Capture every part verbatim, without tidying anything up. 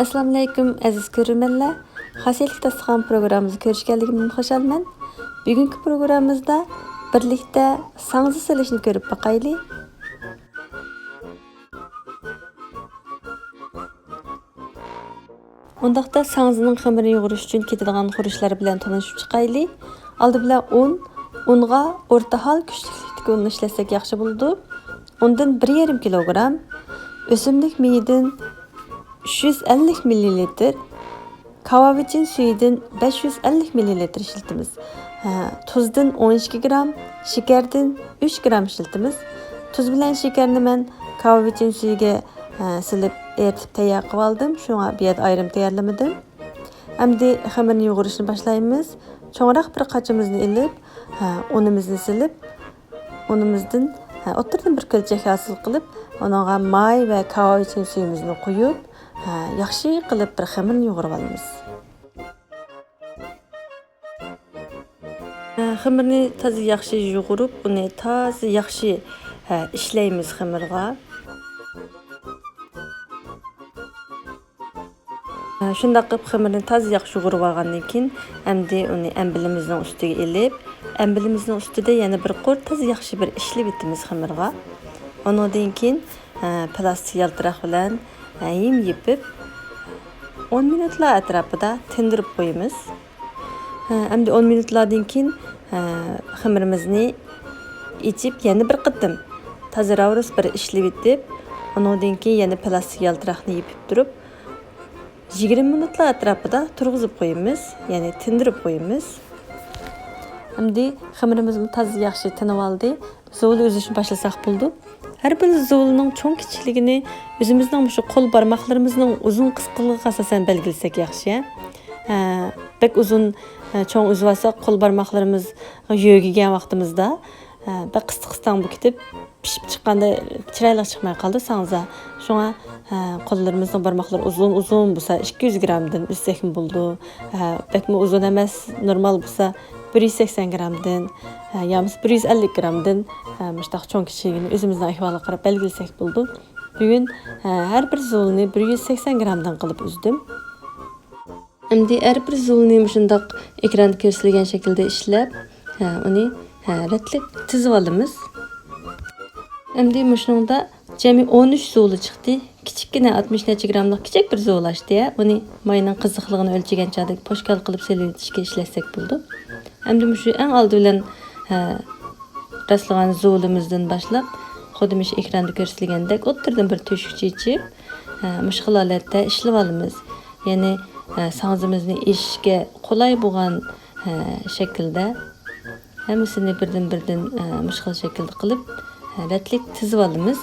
ئەسسالامۇئەلەيكۇم، ئەزىز كۆرۈرمەنلەر. خاسىيەتلىك داستىخان پروگراممىمىزغا كۆرۈشكەنلىكىمدىن خۇشالمەن. بۈگۈنكى پروگراممىمىزدا بىرلىكتە ساڭزا سېلىشنى كۆرۈپ باقايلى. ئۇنداقتا ساڭزىنىڭ خېمىرىنى يۇغۇرۇش ئۈچۈن كېتىدىغان خۇرۇچلار بىلەن تونۇشۇپ چىقايلى. ئالدى بىلەن ئۇن، ئۇنغا ئورتا ھال كۈچلۈكلۈكتىكى ئۇننى ئىشلەتسەك ياخشى بولىدۇ. ئۇندىن بىر يېرىم كىلوگرام، ئۆسۈملۈك مېيىدىن ئۈچ يۈز ئەللىك مىللىلىتىر، كاۋاۋىچىن سۈيىدىن بەش يۈز ئەللىك مىللىلىتىر ئىشلىتىمىز. ھە، تۇزدىن ئون ئىككى گرام، شېكەردىن ئۈچ گرام ئىشلىتىمىز. تۇز بىلەن شېكەرنى مەن كاۋاۋىچىن سۈيىگە، ھە، سېلىپ ئېرىتىپ تەييار قىلىۋالدىم. شۇڭا بۇ يەردە ئايرىم تەييارلىمىدىم. ئەمدى خېمىرنى يۇغۇرۇشنى باشلايمىز. چوڭراق بىر قاچىمىزنى ئېلىپ، ھە، ئۇنىمىزنى سېلىپ، ئۇنىمىزدىن، ھە، ئوتتۇرىدىن بىر كۆلچەك ھاسىل قىلىپ، ئۇنىڭغا ماي ۋە كاۋاۋىچىن سۈيىمىزنى قۇيۇپ، ھە، ياخشى قىلىپ بىر خېمىرنى يۇغۇرۇپ ئالىمىز. ھە، خېمىرنى تازا ياخشى يۇغۇرۇپ، ئۇنى تازا ياخشى، ھە، ئىشلەيمىز خېمىرغا. شۇنداق قىلىپ خېمىرنى تازا ياخشى يۇغۇرۇپ ئالغاندىن كېيىن، ئەمدى ئۇنى ئەمبىلىمىزنىڭ ئۈستىگە ئېلىپ، ئەمبىلىمىزنىڭ ئۈستىدە يەنە بىر قۇر تازا ياخشى بىر ئىشلىۋېتىمىز خېمىرغا. ئۇنىڭدىن كېيىن، ئە، پىلاستىك يالتىراق بىلەن، ئە، ھىم يېپىپ، ئون مىنۇتلار ئەتراپىدا تىندۇرۇپ قويىمىز. ئەمدى ئون مىنۇتلاردىن كېيىن، خېمىرىمىزنى ئېچىپ، يەنە بىر قېتىم تازا راۋرۇس بىر ئىشلىۋېتىپ، ئۇنىڭدىن كېيىن يەنە پىلاستىك يالتىراقنى يېپىپ تۇرۇپ، يىگىرمە مىنۇتلار ئەتراپىدا تۇرغۇزۇپ قويىمىز، يەنى تىندۇرۇپ قويىمىز. ئەمدى خېمىرىمىزمۇ تازا ياخشى تىنىۋالدى. زۇۋۇل ئۈزۈشنى باشلىساق بولىدۇ. ھەر بىر زۇۋۇلنىڭ چوڭ كىچىكلىكىنى ئۆزىمىزنىڭ مۇشۇ قول بارماقلىرىمىزنىڭ ئۇزۇن قىسقىلىقىغا ئاساسەن بەلگىلىسەك ياخشى. ھە، بەك ئۇزۇن، ھە، چوڭ ئۈزۈۋالساق قول بارماقلىرىمىز يۆگىگەن ۋاقتىمىزدا، ھە، بەك قىستىق قىستاڭ بولۇپ كېتىپ، پىشىپ چىققاندا چىرايلىق چىقماي قالىدۇ ساڭزا. شۇڭا، ھە، قوللىرىمىزنىڭ بارماقلىرى ئۇزۇن ئۇزۇن بولسا ئىككى يۈز گرامدىن ئۈزسەكمۇ بولىدۇ. ھە، بەكمۇ ئۇزۇن ئەمەس، نورمال بولسا بىر يۈز سەكسەن گرامدىن، ھە، يا بولمىسا بىر يۈز ئەللىك گرامدىن، ھە، مۇشۇنداق چوڭ كىچىكىنى ئۆزىمىزنىڭ ئەھۋالىغا قاراپ بەلگىلىسەك بولىدۇ. بۈگۈن، ھە، ھەر بىر زۇۋۇلنى بىر يۈز سەكسەن گرامدىن قىلىپ ئۈزدۈم. ئەمدى ھەر بىر زۇۋۇلنى مۇشۇنداق ئېكراندا كۆرسىتىلگەن شەكىلدە ئىشلەپ، ھە، ئۇنى، ھە، رەتلىك تىزىۋالىمىز. ئەمدى مۇشۇنىڭدا جەمئىي ئون ئۈچ زۇۋۇلى چىقتى. كىچىككىنە ئاتمىش نەچچە گراملىق كىچىك بىر زۇۋۇل ئاشتى، ھە. ئۇنى ماينىڭ قىزىقلىقىنى ئۆلچىگەن چاغدا پوشكال قىلىپ سېلىۋېتىشكە ئىشلەتسەك بولىدۇ. ئەمدى مۇشۇ ئەڭ ئالدى بىلەن، ھە، راسلىغان زۇۋۇلىمىزدىن باشلاپ، خۇددى مۇشۇ ئېكراندا كۆرسىتىلگەندەك ئوتتۇرىدىن بىر تۆشۈكچە ئېچىپ، ھە، مۇشۇ خىل ھالەتتە ئىشلىۋالىمىز. يەنى، ھە، ساڭزىمىزنى ئېشىشكە قولاي بولغان، ھە، شەكىلدە. ھەممىسىنى بىردىن-بىردىن، ئە، مۇشۇ خىل شەكىلدە قىلىپ، ئە، رەتلىك تىزىۋالىمىز.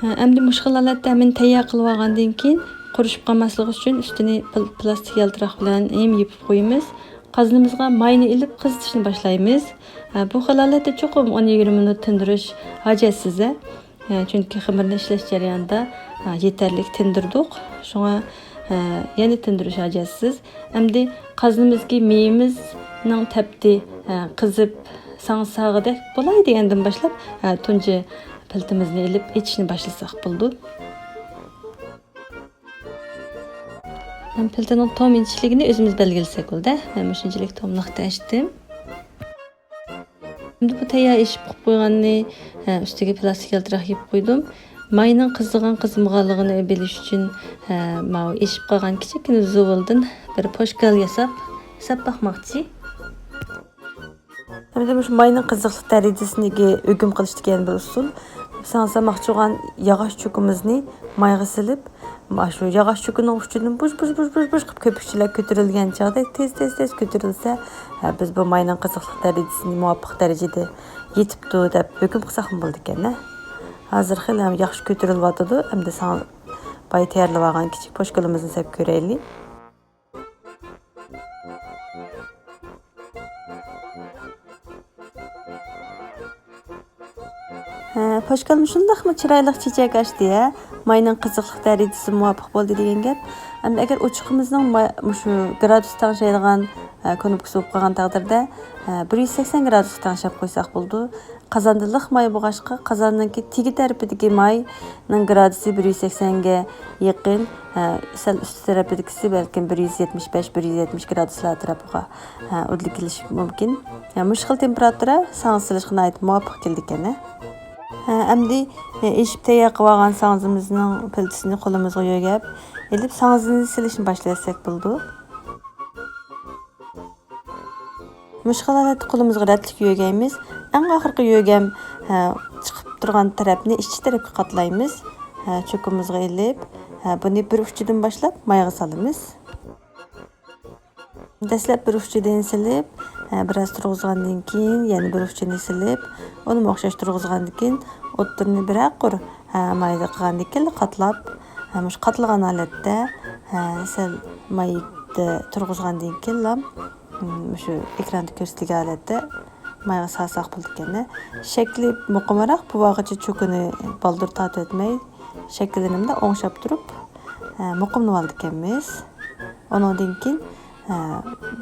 ئە، ئەمدى مۇشۇ خىل ھالەتتە ھەممىنى تەييار قىلىۋالغاندىن كېيىن، قۇرۇشۇپ قالماسلىقى ئۈچۈن ئۈستىنى پىل-، پىلاستىك يالتىراق بىلەن ھىم يېپىپ قويىمىز. قازىنىمىزغا ماينى ئېلىپ قىزىتىشنى باشلايمىز. ئە، بۇ خىل ھالەتتە چوقۇم ئون يىگىرمە مىنۇت تىندۇرۇش ھاجەتسىز، ئە. ئە، چۈنكى خېمىرنى ئىشلەش جەريانىدا، ئە، يېتەرلىك تىندۇردۇق. شۇڭا، ئە، يەنە تىندۇرۇش ھاجەتسىز. ئەمدى قازىنىمىزدىكى مېيىمىزنىڭ تەپتى، ئە، قىزىپ، ساڭزا ساغىدەك بولاي دېگەندىن باشلاپ، ئە، تۇنجى پىلتىمىزنى ئېلىپ ئېچىشنى باشلىساق بولىدۇ. مەن پىلتىنىڭ توم ئىنچىكىلىكىنى ئۆزىمىز بەلگىلىسەك بولىدۇ. مەن مۇشۇنچىلىك توملۇقتا ئەچتىم. ئەمدى بۇ تەييار ئېشىپ قويۇپ قويغاننى، ھە، ئۈستىگە پىلاستىك يالتىراق يېپىپ قويدۇم. ماينىڭ قىزىغان قىزمىغانلىقىنى بىلىش ئۈچۈن، ھە، ماۋۇ ئېشىپ قالغان كىچىككىنە زۇۋۇلدىن بىر پوشكال ياساپ، ياساپ باقماقچى. ئەمدى مۇشۇ ماينىڭ قىزىقلىق دەرىجىسىنى ھۆكۈم قىلىشتىكى يەنە بىر ئۇسۇل. ساڭزا سالماقچى بولغان ياغاچ چوكىمىزنى مايغا سېلىپ، مانا شۇ ياغاچ چوكىنىڭ ئۇچىدىن بۇژ، بۇژ، بۇژ، بۇژ، بۇژ قىلىپ كۆپۈكچىلەر كۆتۈرۈلگەن چاغدا تېز، تېز، تېز كۆتۈرۈلسە، ھە، بىز بۇ ماينىڭ قىزىقلىق دەرىجىسىنى مۇۋاپىق دەرىجىدە يېتىپتۇ دەپ ھۆكۈم قىلساقمۇ بولىدىكەن، ھە. ھازىر خېلى ھەم ياخشى كۆتۈرۈلۈۋاتىدۇ. ئەمدى ساڭا بايا تەييارلىۋالغان كىچىك پوشكىلىمىزنى سېلىپ كۆرەيلى. ھە، پوشكالمۇ شۇنداقمۇ چىرايلىق چېچەك ئاچتى، ھە؟ ماينىڭ قىزىقلىق دەرىجىسى مۇۋاپىق بولدى دېگەن گەپ. ئەمدى ئەگەر ئوچۇقىمىزنىڭ ما-، مۇشۇ گرادۇس تەڭشەيدىغان، ھە، كۇنۇپكىسى بولۇپ قالغان تەقدىردە، ھە، بىر يۈز سەكسەن گرادۇسقا تەڭشەپ قويساق بولىدۇ. قازاندا لىق ماي بولغاچقا، قازاننىڭكى تېگى تەرىپىدىكى ماينىڭ گرادۇسى بىر يۈز سەكسەنگە يېقىن، ھە، سەل ئۈستى تەرىپىدىكىسى بەلكىم بىر يۈز يەتمىش بەش، بىر يۈز يەتمىش گرادۇسلار ئەتراپىغا، ھە، ئۇدۇل كېلىشى مۇمكىن. ھە، مۇشۇ خىل تېمپېراتۇرا ساڭزا سېلىشقا ناھايىتى مۇۋاپىق كېلىدىكەن، ھە. ھە، ئەمدى، ھە، ئېشىپ تەييار قىلىۋالغان ساڭزىمىزنىڭ پىلتىسىنى قولىمىزغا يۆگەپ ئېلىپ، ساڭزىنى سېلىشنى باشلىۋەتسەك بولىدۇ. مۇشۇ خىل ھالەتتە قولىمىزغا رەتلىك يۆگەيمىز. ئەڭ ئاخىرقى يۆگەم، ھە، چىقىپ تۇرغان تەرەپنى ئىشچى تەرەپكە قاتلايمىز. ھە، چوكىمىزغا ئېلىپ، ھە، بۇنى بىر ئۇچىدىن باشلاپ مايغا سالىمىز. دەسلەپ بىر ئۇچىدىن سېلىپ، ھە، بىراز تۇرغۇزغاندىن كېيىن يەنە بىر ئۇچىنى سېلىپ، ئۇنىمۇ ئوخشاش تۇرغۇزغاندىن كېيىن ئوتتۇرىنى بىرەر قۇر، ھە، مايدا قىلغاندىن كېيىنلا قاتلاپ، ھە، مۇشۇ قاتلىغان ھالەتتە، ھە، سەل مايدا تۇرغۇزغاندىن كېيىنلا، م، مۇشۇ ئېكراندا كۆرسىتىلگەن ھالەتتە مايغا سالساق بولىدىكەن. شەكلى مۇقىمراق بولغاچقا چوكىنى بالدۇر تارتىۋەتمەي، شەكىللىنىمدا ئوڭشاپ تۇرۇپ، ھە، مۇقىملىۋالىدىكەنمىز. ئۇنىڭدىن كېيىن، ھە،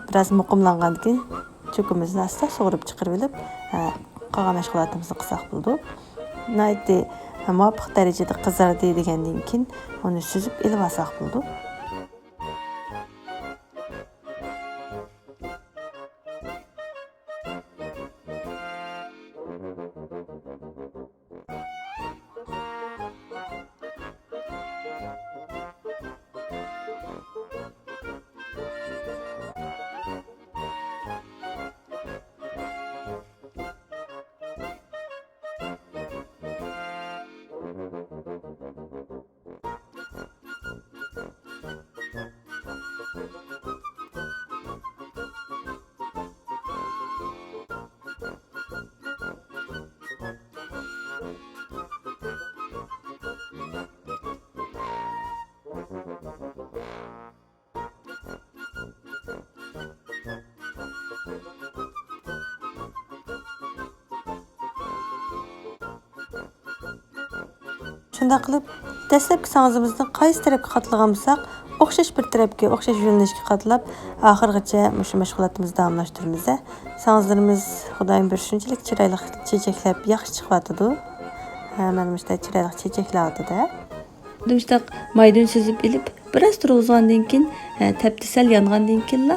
بىراز مۇقىملانغاندىن كېيىن چوكىمىزنى ئاستا سۇغۇرۇپ چىقىرىۋېلىپ، ھە، قالغان مەشغۇلاتىمىزنى قىلساق بولىدۇ. ناھايىتى، ھە، مۇۋاپىق دەرىجىدە قىزاردى دېگەندىن كېيىن ئۇنى سۈزۈپ ئېلىۋالساق بولىدۇ. شۇنداق قىلىپ، دەسلەپكى ساڭزىمىزنى قايسى تەرەپكە قاتلىغان بولساق، ئوخشاش بىر تەرەپكە، ئوخشاش يۆنىلىشكە قاتلاپ، ئاخىرغىچە مۇشۇ مەشغۇلاتىمىزنى داۋاملاشتۇرىمىز. ساڭزىلىرىمىز خۇدايىم بىر شۇنچىلىك چىرايلىق چېچەكلەپ ياخشى چىقىۋاتىدۇ. ھە، مانا مۇشۇنداق چىرايلىق چېچەكلەۋاتىدۇ. مۇشۇنداق مايدىن سۈزۈپ ئېلىپ، بىراز تۇرغۇزغاندىن كېيىن، ھە، تەپتى سەل يانغاندىن كېيىنلا،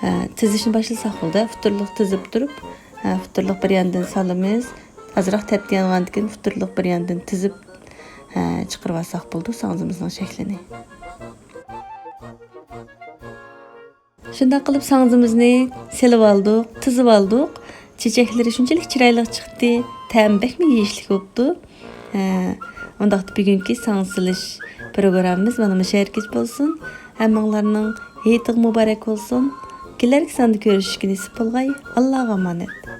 ھە، تىزىشنى باشلىساق بولىدۇ. فۇتۇرلۇق تىزىپ تۇرۇپ، ھە، فۇتۇرلۇق بىر ياندىن سالىمىز. ئازراق تەپتى يانغاندىن كېيىن فۇتۇرلۇق بىر ياندىن تىزىپ، ھە، چىقىرىۋالساق بولىدۇ ساڭزىمىزنىڭ شەكلىنى. شۇنداق قىلىپ ساڭزىمىزنى سېلىۋالدۇق، تىزىۋالدۇق. چېچەكلىرى شۇنچىلىك چىرايلىق چىقتى، تەمى بەكمۇ يېيىشلىك بوپتۇ. ھە، ئۇنداقتا بۈگۈنكى ساڭزا سېلىش پروگراممىمىز مانا مۇشۇ يەرگىچە بولسۇن. ھەممىڭلارنىڭ ھېيتىغا مۇبارەك بولسۇن. كېلەركى ساندا كۆرۈشۈشكە نېسىپ بولغاي. ئاللاغا ئامانەت.